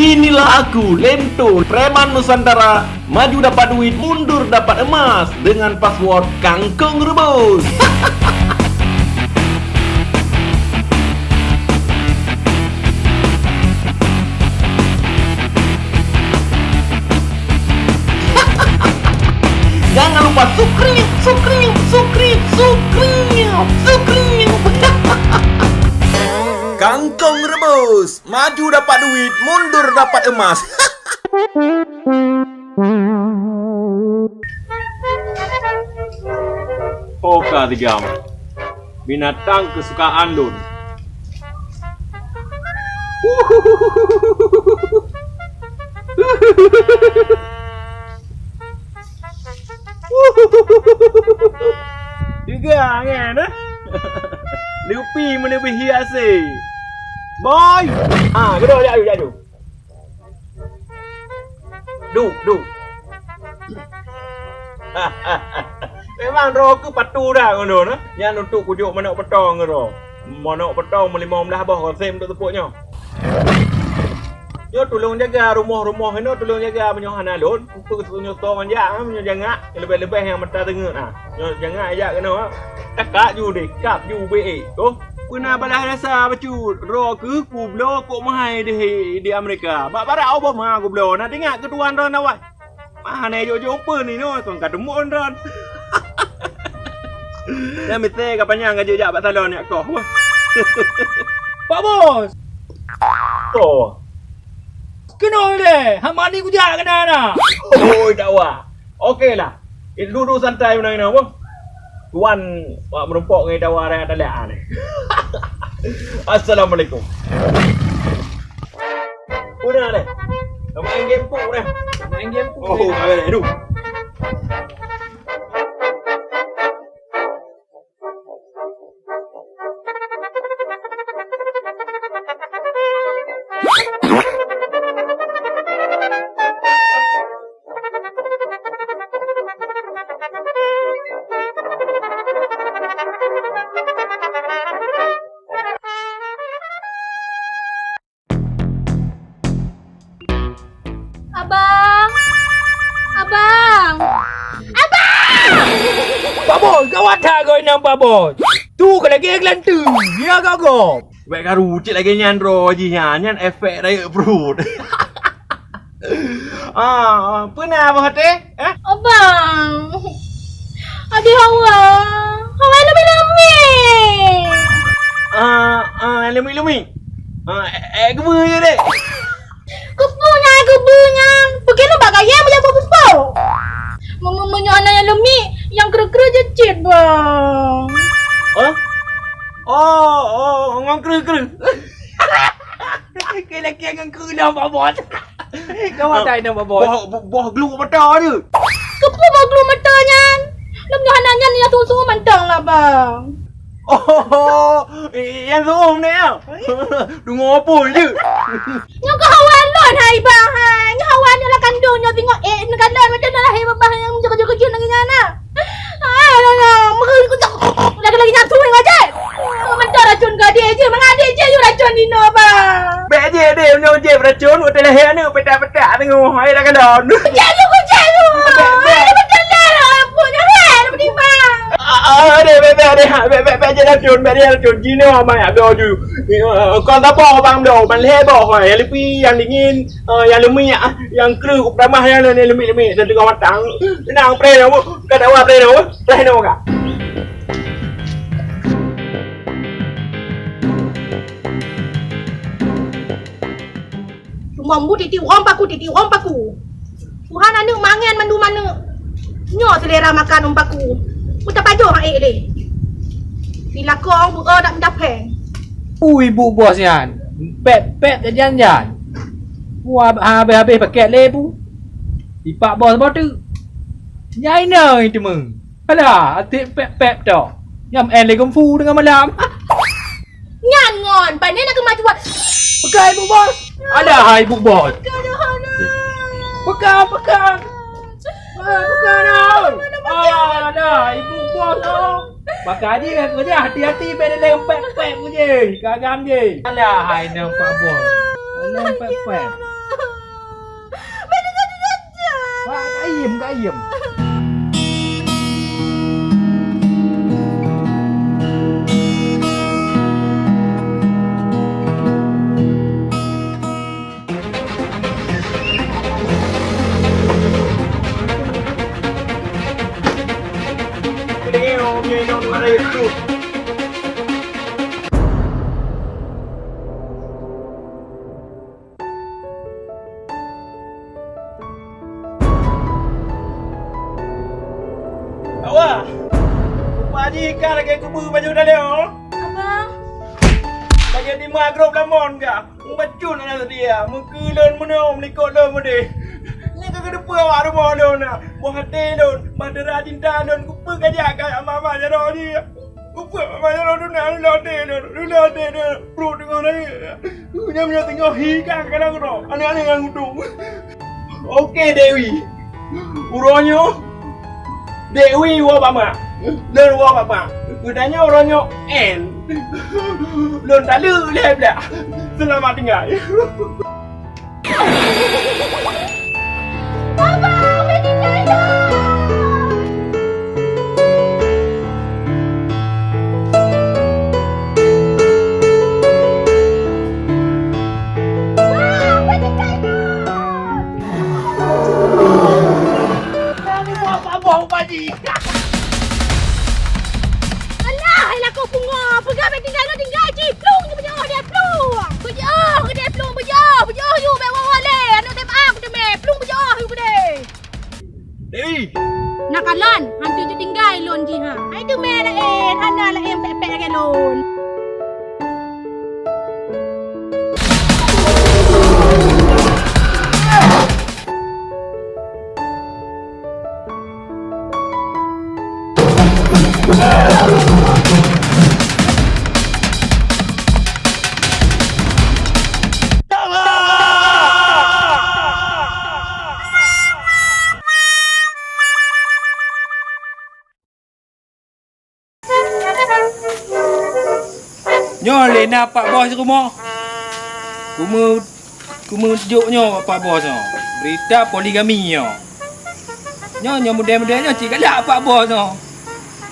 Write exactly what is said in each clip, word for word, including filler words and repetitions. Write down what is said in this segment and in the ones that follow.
Inilah aku, Lento, preman Nusantara, maju dapat duit, mundur dapat emas, dengan password Kangkong Rebus. Jangan lupa subscribe, subscribe, subscribe, subscribe, subscribe. Kangkong Rebus. Maju dapat duit, mundur dapat emas. Oka tigam, binatang kesukaan lôn. Tiga angin, eh? Lupi meuleubeh hiasé. Boy! Ah, gedok jak, jak, jak. Duh, duh. Memang droe keuh patu dah ngon lôn, eh? Nyan untuk kujok manok peutong ngon droe. Manok peutong meulimong blah boh, sem untuk teupok nyoe. Nyoe tulông jaga rumoh-rumoh inoe, tulông jaga meunyoe hana lôn. Peue keuh nyoe tong jak, meunyoe jangak, leubeh-leubeh nyang mata teungeut, ah. Nyoe jangak jak keunoe, ah. Takak ju deh, kap ju beuék, oh. Peue na balaih rasa bacut, droe keuh kubloe kok meuhai di, di Amerika. Bak Barack Obama kubloe, na teuingat keu tuan droe na wai. Mah hana jok-jok peue ni nyoe, kon ka teumon droe. Nyan meusti ka panyang ka jijak bak salon nyak koh. Pak Bos! Toh. Keunoe lé, hak mani kujak keunan na. Oi, dakwa. Oke lah. Dudu santai meunan inoe, boh. Tuan wak meurumpok ngon dakwa raya talak ni. Assalamualaikum. Udah deh. Main game puk deh. Main game puk. Oh, deh. Aduh. Abang! Abang! Abang! Pak Bos, gawat that goe nyan Pak Bos. Tu ka lagèe geulanteue, ya gagop. Bèk karu cit lagèe nyan droe jih nyan, nyan efek rayeuk pruet. Ah, peue na boh até? Eh? Abang. Aduh Allah. Hawa lumi-lumi. Ah, ah, lumi-lumi. Ah, eh, eh, geubeu je deh. Geubeu nyan, geubeu nyan. Pergi lu bak gaya meujak bubuk. Meunyoe hana nyang lumi, nyang kreuh-kreuh je cit, Bang. Hah? Oh, oh, ngon kreuh-kreuh. Keu laki ngon kreuh dah babot. Kau ada dah babot. Boh, boh, boh glue mata tu. Keupeue boh glue mata nyan? Lom nyoe hana nyan nyang suhu-suhu mantong lah, Bang. Oh, yang suhu ni ya? Tunggu apa je? Nyoe keu hawa lôn hai bah hai. Nyoe hawa nyoe lah kandong nyoe tengok eh neukalon macam mana lahé babah nyang jeukeujeuet-keujeuet lagèe nyan nah. Ah, lôn meukeujeuet lagi-lagi nyatu nyoe je. Mentah racun gadé je, mangat adé je yue racun dinoe bah. Bèk je deh nyoe je racun watèe lahé aneuk petak-petak teungoh hai dah kalon. Kucek lu, kucek lu. Bèk, bèk. Ai beutôi dah lah, ampun dah hai, dah beriman. Ah, ah, deh, bèk, bèk, deh, bèk, bèk, bèk je racun, bèk je racun. Jinoe amai abloe ju. Kon saboh bang do, ban lhèe boh, ha, nyang lipi, nyang dingin, eh, nyang leumiek, ah, nyang kreueh, upama nyang leumiek-leumiek dan teungoh matang. Teunang, preh nyoe, ka dawa preh nyoe, preh nyoe ka. Cuma mbu titi uroe paku, titi uroe paku. Tuhan aneuk mangen mandum aneuk. Nyoe seulera makan ôn paku. Meucapajoh han ék lé. Dilakong beuo dak meudapèe. Ui, bu bos nyan. Pèp-pèp tajan-jan. Wah, habéh-habéh pakèt lé bu. Ipak bos boh teuk. Nyai nai teuma. Alah, atik pèp-pèp tok. Nyam en lé geumphu teungoh malam. Nyan ngon, pane na keumajuan. Peugah ibu bos. Alah hai ibu bos. Peugah, peugah. Ah, peugah dah. Alah ibu bos oh. Pakai dia, dia hati-hati beda dengan pek-pek je. Kagam je. Alah hai nampak bos. Alah pek-pek. Ayem, ayem. Awak, Pak Haji ka lagèe kubu baju daleo. Abang. Lagèe di ma grob lamon ka. Mubacut aneuk dia, meukeulon meunoe, meulikot lôn meudeh. Nyan ka keudeupeue awak rumoh lôn na. Boh até lôn, bahtera cinta lôn, kupeue kajak ka ama-ama jaroe jih. Kupeue ama jaroe tuna, lôn até lôn, lôn até lôn. Pruet teungoh rayeuk. Nyan meunyoe teungoh hi ka kadang droe, aneuk-aneuk nyang udong. Oke, Dewi. Uroe nyoe, Dewi woe bak mak. Lôn woe bak mak. Geutanyoe uroe nyoe en. Lôn taleuek lé blah. Seulamat tinggai. Papa, Betty China! Wah, Betty China! Alah, hai lakoe pungo, peugah bèk tinggai nyoe tinggai cit, plueng jih beujiôh dia plueng. Beujiôh keudeh plueng, beujiôh, beujiôh yue bèk woe-woe lé, aneuk teuh bak aku teumé, plueng beujiôh yue keudeh. Dewi. Na kalon, han teuh jeuet tinggai lôn jih ha. Hai teumé laén, hana laén pèk-pèk lagèe lôn. Nyoe lé na Pak Bos rumoh. Kumeu-, kumeujok nyoe Pak Bos nyoe. Berita poligami nyoe. Nyoe, nyoe mudé-mudé nyoe cit galak Pak Bos nyoe.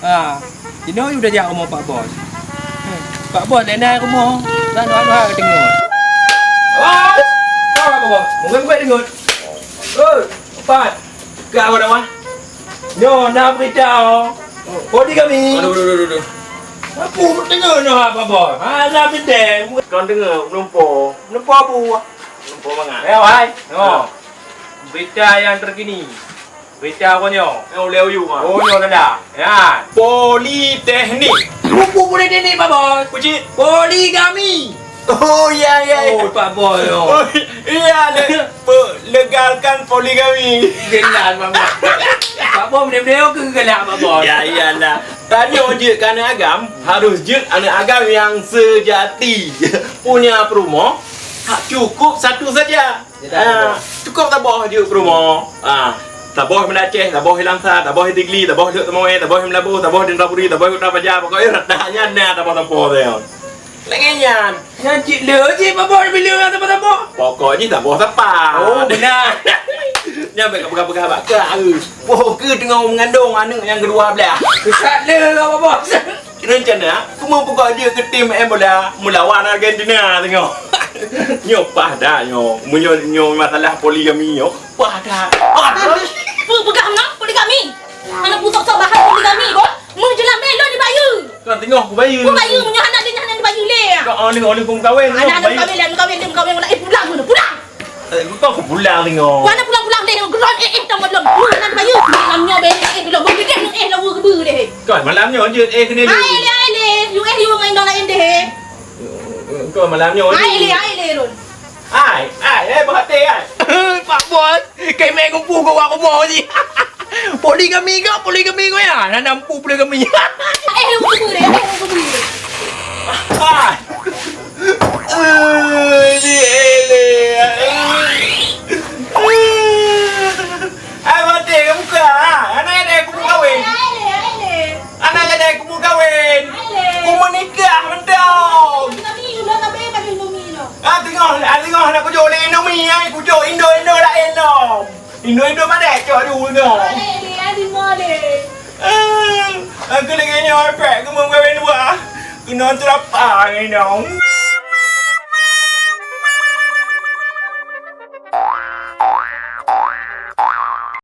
Ha, inoe udah jak rumoh Pak Bos. Pak Bos lé na rumoh. Dah dua-dua deungon. Bos! Apa Pak Bos? Mungkin gue deungon. Oi, Pat. Ka awak dah wah. Nyoe na berita oh. Poligami. Aduh, aduh, aduh, aduh. Aku deungon nyoe apa, Bos? Ha, na bideng. Kon deungon, meulumpo. Meulumpo apa? Meulumpo mangat. Eh, wahai. Oh. Berita yang terkini. Berita apa nyoe? Yang ulèe u U, ha. Oh, nyoe tanda. Ya. Politeknik. Buku politeknik, Pak Bos. Kucing. Poligami. Oh, ya, ya, ya. Oh, Pak Bos, oh. Oh, iya, le-, pe-, legalkan poligami. Jelas, Pak Bos. Pak Bos, beliau-beliau ke galak, Pak Bos? Ya, iyalah. Tanyoe jeuet keu aneuk agam, harus jeuet aneuk agam yang sejati. Punya peurumoh, cukup satu saja. Ah, cukup saboh jeuet peurumoh. Ah, saboh Meunaceh, saboh Langsa, saboh Sigli, saboh Lhokseumawe, saboh Meulaboh, saboh Indrapuri, saboh Kota Fajar, pokoknya rata nyan na saboh-saboh tu. Lagèe nyan. Nyan cit le cit, Pak Bos, bila nyan saboh-saboh. Pokok jih saboh sapat. Oh, beuna. Nyan bèk peugah-peugah bak kah. Boh keuh teungoh meungandong aneuk nyang keudua blah. Sesat le, Pak Bos. Rencana, kamoe pukon jeuet keu tim main bola meulawan Argentina teungoh. Nyoe paih that nyoe. Meunyoe nyoe masalah poligami nyoe, paih that. Peu-, peugah meunan poligami? Hana pusok-sok bahas poligami, boh. Meujeulam lé lôn dibayeue. Kan teungoh kubayeue. Kubayeue, meunyoe hana lé nyan dibayeue lé. Kau aneuk, aneuk kau meukawen, aneuk kau meukawen lé, meukawen lé, meukawen lé. Eh, pulang, pulang. Eh, kau keu pulang teungoh. Wana pulang-pulang deh, geulon éh, éh, tong lom. Lu nan bayu. Malam nyoe bèk éh, éh, lom. Bèk éh, éh, lawa geubeu deh. Kan malam nyoe jeuet éh keuneulheueh. Hai lé, hai lé. Yu éh, yu ngon inong laén deh. Kan malam nyoe jeuet. Hai lé, hai lé, lôn. Hai, hai, eh, bah até, hai. Pak Bos, keumeung kumpul keu awak rumoh jih. Poligami kah? Poligami kah ya? Hana mampu poligami. Eh, lu kubur deh, eh, lu kubur. Ah. Eh, ni ele. Ai, mati ke muka, ha? Anak ada aku mau kahwin. Anak ada aku mau kahwin. Ku menikah mantong. Ah, tengok, ah, tengok nak kujok lé Indomie, ai, kujok Indo, Indo laén lom. Inong-inong mana cok dulu no? Boleh, boleh, boleh. Ah, aku lagi nyoe pek aku mau gawe luar. Kena terapa ni dong.